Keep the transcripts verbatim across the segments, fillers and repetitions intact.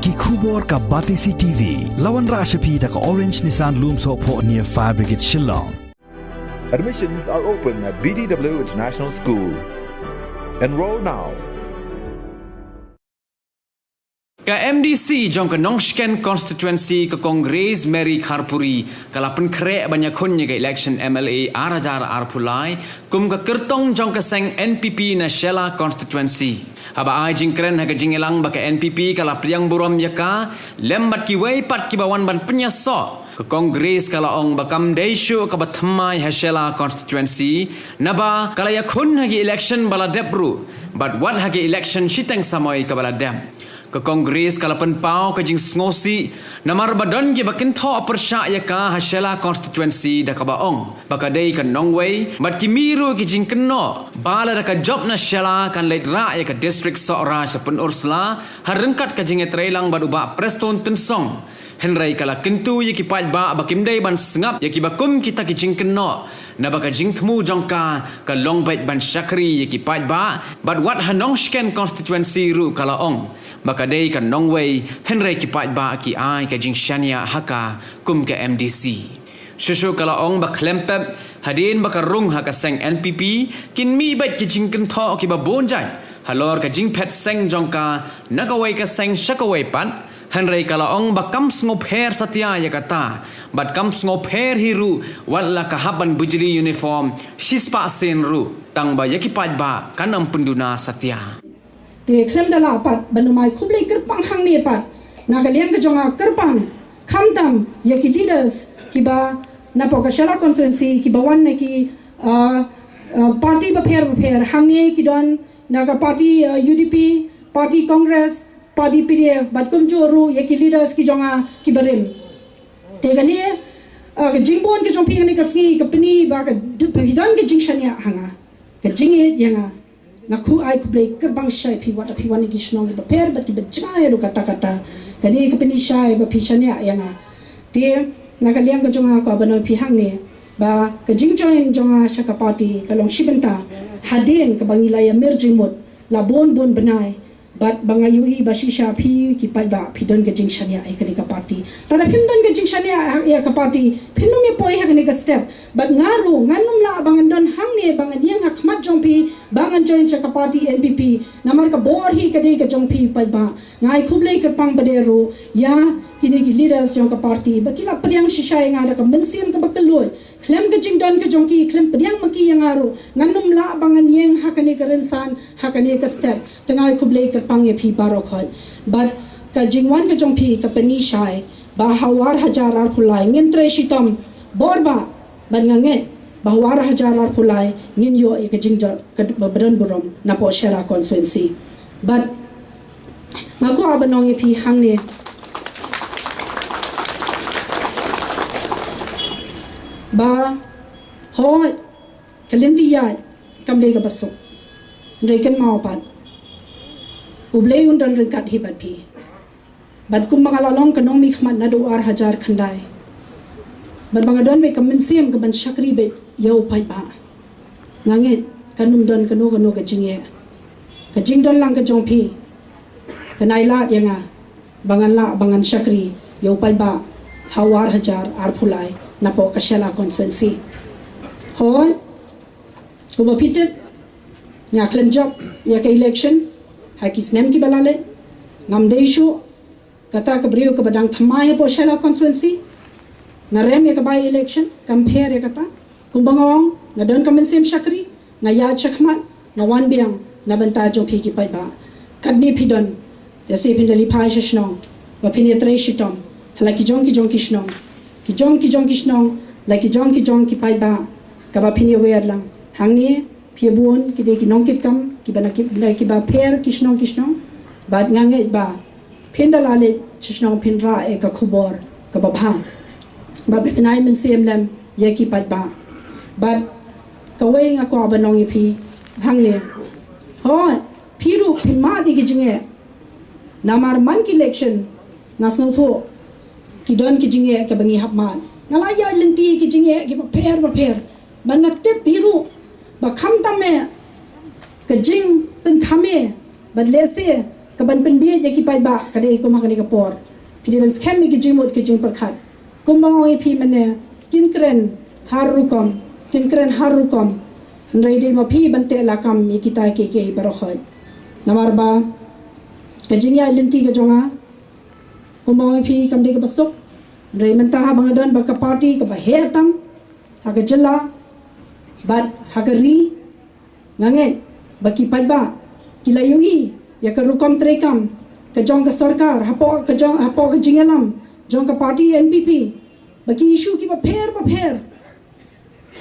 Ki khubor ka Batesi T V. La wanrah sha phi da ka Orange Nissan Lumsohphoh near Fire Brigade Shillong. Admissions are open at B D W International School. Enroll now. Ka M D C jong ka Nongshken Constituency ka Kong Grace Mary Kharpuri ka la pynkhreh ban ïakhun ïa ka election M L A ar hajar arphew lai kum ka kyrtong jong ka seng N P P na Shella Constituency. Haba ai jingkren ha ka jingïalang ba ka N P P ka la pdiang burom ïa ka lem bad kiwei pat kiba wan ban pynïasoh, ka Kong Grace ka la ong ba kam dei shuh kaba thymmai ha Shella Constituency naba ka la ïakhun ha ki election ba la dep ruh bad wat ha ki election shiteng samoi kaba la dep. Ka Kong Grace ka la pynpaw ka jingsngewsih namar ba don kiba kynthoh pyrshah ïa ka ha Shella Constituency da kaba ong ba ka dei ka nongwei bad ki mih ruh ki jingkynnoh ba lada ka jop na Shella kan leit rah ïa ka district Sohra sha Pynursla ha ryngkat ka jingïatreilang bad u Bah Prestone Tynsong. Hynrei ka la kyntu ïa ki paidbah ba kim dei ban sngap ïa kiba kum kita ki jingkynnoh naba ka jingthmu jong ka ka long beit ban shakri ïa ki paidbah bad wat ha Nongshken Constituency ruh ka la ong ba ka dei ka nongwei, hynrei ki paidbah ki ai ka jingshaniah ha ka kum ka M D C. Shuh shuh ka la ong ba khlem pep hadien ba ka rung ha ka seng N P P kin mih beit ki jingkynthoh kiba bun jait halor ka jingphet seng jong ka na kawei ka seng sha kawei pat. Hynrei ka la ong ba kam sngewpher satia ïa kata bad kam sngewpher hi ruh wat la ka hap ban bujli uniform shispah sien ruh tang ba ïa ki paidbah kan ym pynduna satia. Te khlem da lah pat ban ym ai khublei kyrpang hangne pat na ka liang ka jong nga kyrpang khamtam ïa ki leaders kiba napoh ka Shella constituency kiba wan na ki uh, uh, party bapher bapher hangne ki don na ka party uh, U D P, party Congress, party P D F bad kumjuh ruh ïa ki leaders ki jong nga kiba rim. Te kane uh, ka jingbun ka jong phi kane ka sngi ka pyni ba ka phi don ka jingshaniah ha nga, ka jingïeit ïa nga. Nga khublei kyrpang shai phi wat phi wan ki shnong kiba pher bad kiba jngai ruh kata kata. Kane ka pyni shai ba phi shaniah ïa nga. Te na ka liang ka jong nga ka banoi phi hangne ba ka jingjoin jong nga sha ka party ka long shi bynta hadien kaba ngi la ïa mir jingmut la bun bun bnai. Bad ba nga ïohi ba shisha phi ki paidbah phi don ka jingshaniah ïa kane ka party. Lada phim don ka jingshaniah ïa ka party phin ym ïa poi ha kane ka step. Bad nga ruh ngan ym lah ba ngan don hangne ba ngan ïeng ha khmat jong phi ba ngan join sha ka party N P P. Namar ka bor hi ka dei ka jong phi paidbah. Nga ai khublei kyrpang ba dei ruh ïa kine ki leaders jong ka party ba ki la pdiang shisha ïa nga da ka mynsiem kaba kylluid. Khlem ka jingdon ka jong ki khlem pdiang ma ki ïa nga ruh ngan ym lah ba ngan ïeng ha kane ka rynsan ha kane ka step. Te nga ai khublei kyrpang ïa phi baroh khoit. Bad ka jingwan ka jong phi ka pyni shai ba ha u ar hajar arphew lai ngin trei shitom bor ba bad nga ngeit ba ha u ar hajar arphew lai ngin ïoh ïa ka jingdon ka ba don burom napoh Shella constituency. Bad nga kwah ban ong ïa phi hangne ba hooid ka lynti ïaid kam dei kaba suk. Hynrei kynmaw pat U Blei un don ryngkat hi bad phi. Bad kumba nga la long ka nongmihkhmat naduh ar hajar khyndai bad ba nga don beit ka mynsiem ka ban shakri beit ïa u paidbah. Nga ngeit kan ym don kano kano ka jingeh. Ka jingdon lang ka jong phi kan ai lad ïa nga ba ngan lah ba ngan shakri ïa u paidbah ha u ar hajar arphew lai napoh ka Shella constituency. Hooid kumba phi tip nga khlem jop ïa ka election ha ki snem kiba la leit. Ngam dei shuh kata ka briew kaba dang thymmai hapoh Shella constituency. Nga rem ïa ka by election kam pher ïa kata. Kumba nga ong nga don ka mynsiem shakri, nga ïaid shakhmat, nga wan biang na bynta jong phi ki paidbah. Katne phi don, lehse phin da leit phai sha shnong ba phin ïatrei shitom ha la ki jong ki jong ki shnong, ki jong ki jong ki shnong, la ki jong ki jong ki paidbah kaba phin ïawer lang. Hangne phi bun ki dei ki nongkitkam kiba na ki, na kiba pher ki shnong ki shnong. Bad nga ngeit ba phin da la leit sha shnong phin rah ïa ka khubor kaba bha. Bad phin ai mynsiem lem ïa ki paidbah. Bad kawei nga kwah ban ong ïa phi hangne. Hooid phi ruh phin mad ïa ki jingeh. Namar man ki election nga sngewthuh ki don ki jingeh kiba ngi hap mad. Nga la ïaid lynti ki jingeh kiba pher ba pher. Bad nga tip hi ruh ba khamtam eh ka jingpynthame bad lehse Ka ban pynbiej ïa ki paidbah ka dei kum ha kane ka por. Phi dei ban skhem ïa ki jingmut ki jingpyrkhat. Kumba ong ïa phi mynne, kin kren har rukom, kin kren har rukom. Hynrei dei ma phi ban teh lakam ïa kita kiei kiei baroh khoit. Namar ba ka jingïaid lynti ka jong nga, kumba ong ïa phi, kam dei kaba suk. Hynrei mynta haba nga don bad ka party kaba heh tam ha ka jylla bad ha ka ri, nga ngeit ba ki paidbah ki la ïohi ïa ka rukom treikam ka jong ka sorkar hapoh ka jong, hapoh ka jingïalam jong ka party N P P, ba ki issue kiba pher ba pher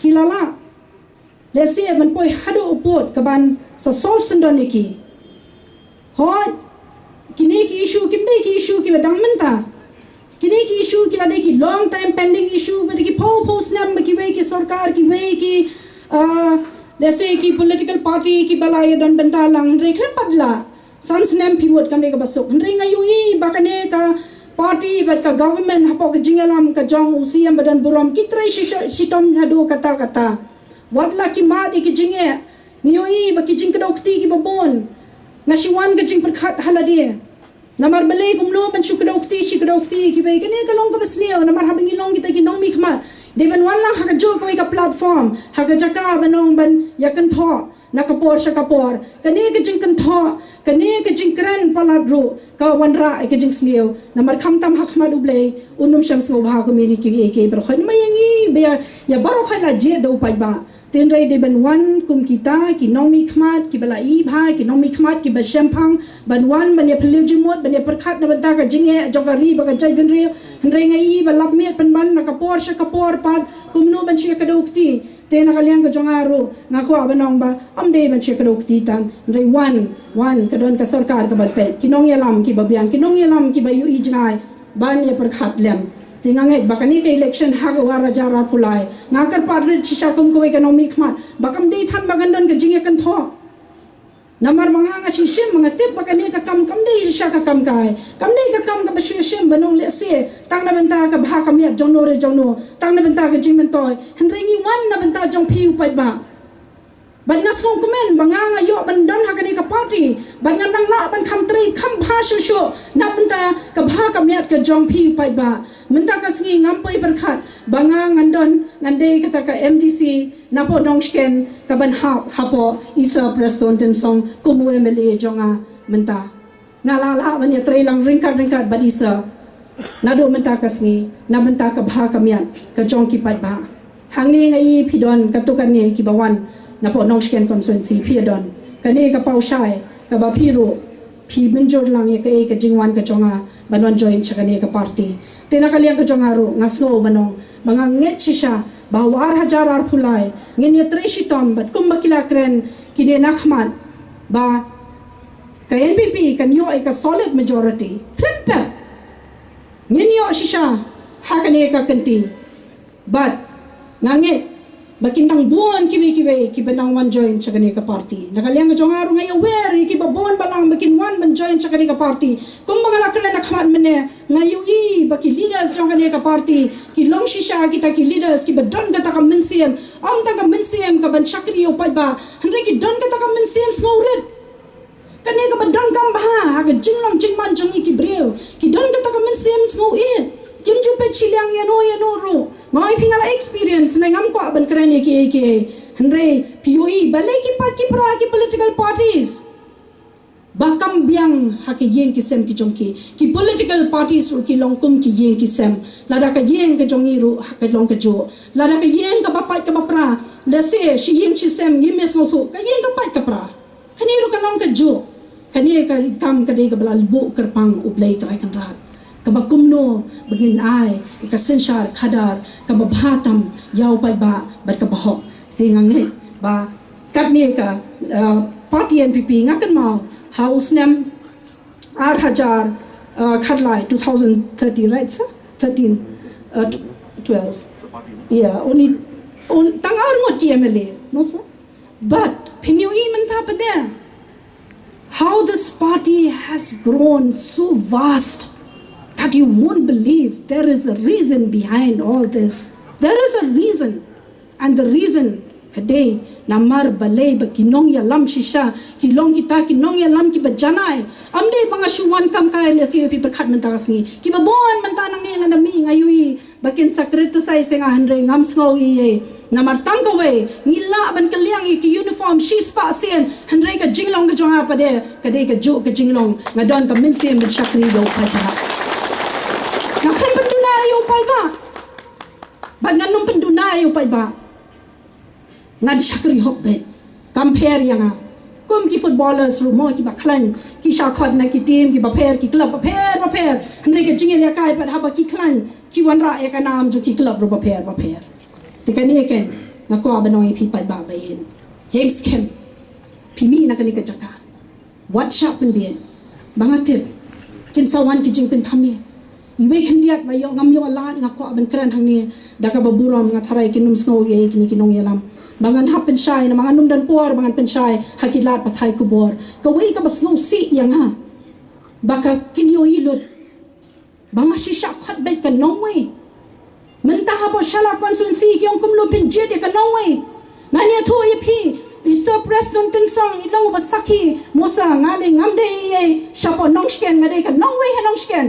ki la lah, lehse ban poi haduh u pud ka ban sa solve syndon ïa ki. Hooid, kine ki issue kim dei ki issue kiba dang mynta. Kine ki issue ki la dei ki long time pending issue, ba dei ki phew phew snem ba kiwei ki sorkar, kiwei ki, ah, lehse ki political party kiba la ïa don bynta lang, hynrei khlem pat la san snem phi mut, kam dei kaba suk. Hynrei nga ïohi ba kane ka party bad ka government hapoh ka jingïalam ka jong u C M ba don burom ki trei shi-, shi-, shitom haduh katta katta. Wat la ki mad ïa ki jingeh, ngi ïohi ba ki jingkdew kti kiba bun. Nga shu wan ka jingpyrkhat ha lade. Namar balei kumno ban shu kdew kti, shu kdew kti ïa kiwei, kane ka long kaba sniew, namar haba ngi long kita ki nongmihkhmat, dei ban wan lang ha kajuh kawei ka platform, ha ka jaka ban ong ban ïa kynthoh na ka por sha ka por. Kane ka jingkynthoh, kane ka jingkren palat ruh ka wanrah ïa ka jingsniew. Namar khamtam ha khmat U Blei un ym shym sngewbha kum ïa kiei kiei baroh khoit. Namar ïa ngi ba ïa, ïa baroh khoit la jied da u paidbah. Te hynrei dei ban wan kum kita ki nongmihkhmat kiba la i bha, ki nongmihkhmat kiba shemphang, ban wan ban ïa phylliew jingmut, ban ïa pyrkhat na bynta ka jingeh jong ka ri bad ka jaitbynriew. Hynrei nga i ba lap miet pynban na ka por sha ka por pat kumno ban shu ïa kdew kti. Te na ka liang ka jong nga ruh nga kwah ban ong ba ym dei ban shu ïa kdew kti tang, hynrei wan, wan ka don ka sorkar ka ban peit ki nongïalam kiba biang, ki nongïalam kiba ïohi jngai ban ïa pyrkhat lem. Te nga ngeit ba kane ka election ha ka ar hajar arphew lai, nga kyrpad rit shisha kum kawei ka nongmihkhmat ba kam dei than ba ngan don ka jingïakynthoh. Namar ba nga, nga shu shim, nga tip ba kane ka kam kam dei shisha ka kam kai, kam dei ka kam kaba shu shim ban ong lehse tang na bynta ka bha ka miat jong no re jong no, tang na bynta ka jingmyntoi. Hynrei ngi wan na bynta jong phi u paidbah. Bad nga sngewkmen ba nga, nga ïoh ban don ha kane ka party, bad nga dang lah ban kham trei kham bha shuh shuh na bynta ka bha ka miat ka jong phi u paidbah. Mynta ka sngi ngam poi pyrkhat ba nga ngan don, ngan dei kata ka M D C napoh Nongshken ka ban hap hapoh i Sir Prestone Tynsong kum u M L A jong nga mynta. Nga la lah ban ïatrei lang ryngkat ryngkat bad i Sir naduh mynta ka sngi na bynta ka bha ka miat ka jong ki paidbah. Hangne nga i phi don katto katne kiba wan napoh Nongshken constituency, phi don kane ka paw shai kaba phi ruh phi mynjur lang ïa kaei ka jingwan ka jong nga ban wan join sha kane ka party. Te na ka liang ka jong nga ruh nga sngew ban ong ba nga ngeit shisha ba ha u ar hajar arphew lai ngin ïatrei shitom bad kumba ki la kren kine na khmat ba ka N P P kan ïoh ïa ka solid majority. Khlem pep ngin ïoh shisha ha kane ka kynti. Bad nga ngeit ba kin dang bun kiwei kiwei kiba nang wan join sha kane ka party. Na ka liang ka jong nga ruh nga ïawer ïa kiba bun balang ba kin wan ban join sha kane ka party. Kumba nga la kren na khmat mynne, nga ïohi ba ki leaders jong kane ka party ki long shisha kita ki leaders kiba don kata ka mynsiem, ym tang ka mynsiem ka ban shakri ïa u paidbah, hynrei ki don kata ka mynsiem sngewrit. Kane kaba donkam bha ha ka jinglong jingman jong ngi ki briew. Ki don kata ka mynsiem sngewrit. Kim ju peit shiliang ïano ïano ruh. Nga ong ïa phi nga la experience, nga ngam kwah ban kren ïa kiei kiei. Hynrei phi ïohi balei ki pat ki para ki political parties ba kam biang ha ki ïing ki sem ki jong ki. Ki political parties ruh ki long kum ki ïing ki sem. Lada ka ïing ka jong ngi ruh ha ka long kajuh. Lada ka ïing kaba pait kaba pra, lehse shi ïing shi sem ngim sngewthuh, ka ïing ka pait ka pra. Kane ruh ka long kajuh. Kane ka kam ka dei kaba la buh kyrpang U Blei Trai Kynrad, kaba kumno ba ngin ai ka synshar khadar kaba bha tam ïa u paidbah bad kaba hok. Te nga ngeit ba katne ka, uh, party N P P, nga kynmaw ha u snem ar hajar, uh, khatlai, two thousand thirteen, right, sir? Thirteen, uh, tw-, twelve. Yeah, only, on-, tang ar ngut ki M L A, no, sir? But phin ïohi mynta pat de how this party has grown so vast that you won't believe. There is a reason behind all this. There is a reason. And the reason Ka dei namar balei ba ki nongïalam shisha ki long kita ki nongïalam kiba janai. Ym dei ba nga shu wan kam kai lehse ïa phi pyrkhat mynta ka sngi. Kiba bun mynta nangne nga da mih nga ïohi ba kin sa criticize ïa nga, hynrei ngam sngew ei ei. Namar tang kawei, ngi lah ban kylliang ïa ki uniform shispah sien, hynrei ka jinglong ka jong nga pat de ka dei kajuh ka jinglong, nga don ka mynsiem ban shakri ïa u paidbah. Nga khlem pynduna ïa u paidbah. Bad ngan ym pynduna ïa u paidbah. Ngan shakri hok beit. Kam pher ïa nga. Kum ki footballers ruh mo, kiba khlaiñ, ki shah khot na ki team kiba pher, ki club bapher bapher. Hynrei ka jingïalehkai pat haba ki khlaiñ, ki wanrah ïa ka nam jong ki club ruh bapher bapher. Te kane ka nga kwah ban ong ïa phi paidbah ba ïeit. Ïeng skhem. Phi mih na kane ka jaka. Wat shah pynbieit. Ba nga tip kin sa wan ki jingpynthame. Iwei khyndiat ba ïoh ngam ïoh lad, nga kwah ban kren hangne da kaba burom, nga tharai kin ym sngew ei ei kine ki nongïalam. Ba ngan hap pynshai, namar ngan ym don por ba ngan pynshai ha ki lad pathai khubor. Kawei kaba sngewsih ïa nga ba ka kin ïohi lut ba nga shisha khot beit ka nongwei. Mynta hapoh Shella constituency ki ong kumno phin jied ïa ka nongwei. Ngan ïathuh ïa phi, i Sir Prestone Tynsong i long uba sakhi, mo sa nga lei ngam dei ei ei shapoh Nongshken, nga dei ka nongwei ha Nongshken.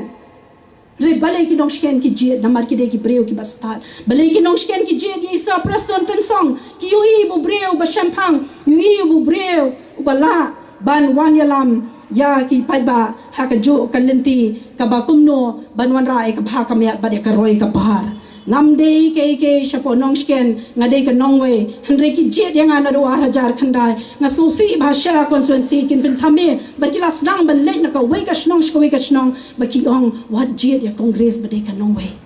Hynrei balei ki Nongshken ki jied? Namar ki dei ki briew kiba stad. Balei ki Nongshken ki jied ïa i Sir Prestone Tynsong? Ki ïohi ba u briew ba shemphang, ïohi ba u briew uba lah ban wan ïalam ïa ki paidbah ha kajuh ka lynti kaba kumno ban wanrah ïa ka bha ka miat bad ïa ka roi ka par. Ngam dei ei ei shapoh Nongshken, nga dei ka nongwei. Hynrei ki jied ïa nga naduh ar hajar khyndai. Nga sngewsih ba ha Shella constituency kin pynthame ba ki la sdang ban leit na kawei ka shnong sha kawei ka shnong ba ki ong wat jied ïa Congress ba dei ka nongwei.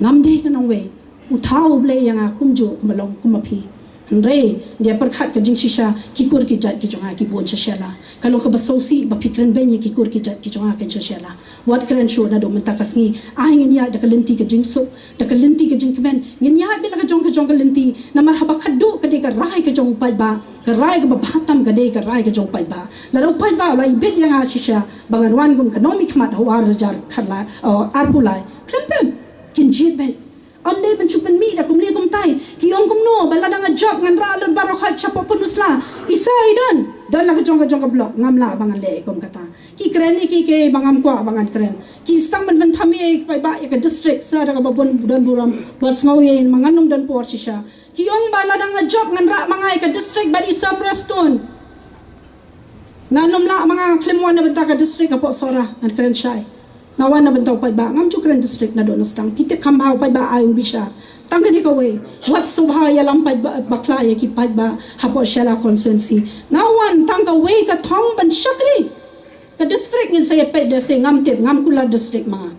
Ngam dei ka nongwei. U thaw U Blei ïa nga kumjuh kumba long kum ma phi. Hynrei nda pyrkhat ka jingshisha, ki kur ki jait ki jong nga ki bun sha Shella. Ka long kaba sngewsih ba phi kren beiñ ïa ki kur ki jait ki jong nga kein sha Shella. Wat kren shuh naduh mynta ka sngi. Ai ngin ïaid da ka lynti ka jingsuk, da ka lynti ka jingkmen. Ngin ïaid beit la ka jong ka jong ka lynti. Namar haba khadduh ka dei ka rai ka jong u paidbah. Ka rai kaba bha tam ka dei ka rai ka jong u paidbah. Lada u paidbah u la ibit ïa nga shisha ba ngan wan kum ka nongmihkhmat ha u ar hajar khatlai, oh, arphew lai. Khlem pep. Kin jied beit. Ym dei ban shu pynmih da kumne kumtai. Ki ong kumno ba lada nga jop ngan rah lut baroh khoit shapoh Pynursla. Isa i don. Don la ka jong ka jong ka block. Ngam lah ba ngan leh kum kata. Ki kren ïa kiei kiei ba ngam kwah ba ngan kren. Ki sdang ban pynthame ïa ki paidbah ïa ka district. Sa da kaba bun don burom. Wat sngew ïa, ma ngan ym don por shisha. Ki ong ba lada nga jop ngan rah ma nga ïa ka district bad i Sir Prestone. Ngan ym lah ma nga, khlem wan na bynta ka district hapoh Sohra, ngan kren shai. Nga wan na bynta u paidbah, ngam ju kren district naduh na sdang. Phi tip kham bha u paidbah ai u bishar. Tang kane kawei, wat sngewbha ïalam paidbah bakla ïa ki paidbah hapoh Shella constituency. Nga wan tang kawei ka thong ban shakri. Ka district ngin sa ïa peit da se ngam tip, ngam kular district ma nga.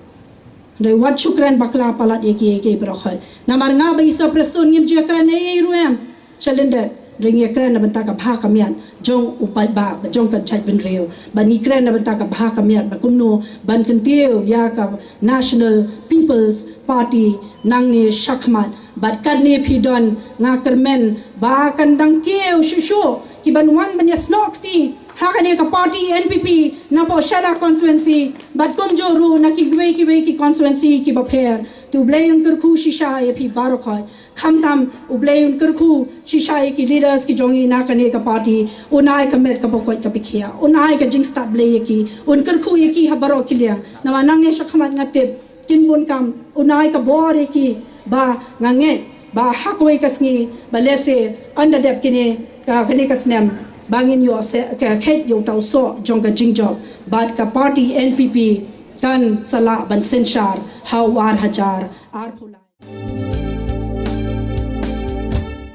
Hynrei wat shu kren bakla palat ïa kiei kiei baroh khoit. Namar nga bad i Sir Prestone ngim ju ïa kren ei ei ruh em sha lyndet. Hynrei ngi ïa kren na bynta ka bha ka miat jong u paidbah bad jong ka jaitbynriew. Bad ngi kren na bynta ka bha ka miat ba kumno ban kyntiew ïa ka National People's Party nangne shakhmat. Bad katne phi don, nga kyrmen ba kan dang kiew shuh shuh ki ban wan ban ïasnoh kti ha kane ka party N P P napoh Shella constituency bad kumjuh ruh na kiwei kiwei ki constituency kiba pher. Te U Blei un kyrkhu shisha ïa phi baroh khoit. Khamtam U Blei un kyrkhu shisha ïa ki leaders ki jong ngi na kane ka party. Un ai ka met kaba koit kaba khiah, un ai ka jingstad Blei ïa ki, un kyrkhu ïa ki ha baroh ki liang. Namar nangne shakhmat nga tip kin bun kam, un ai ka bor ïa ki. Ba nga ngeit ba ha kawei ka sngi ba lehse ynda dep kine ka, kane ka snem ba ngin ïoh se ka khet ïa uta u soh jong ka jingjop bad ka party N P P kan sa lah ban synshar ha u ar hajar arphew lai.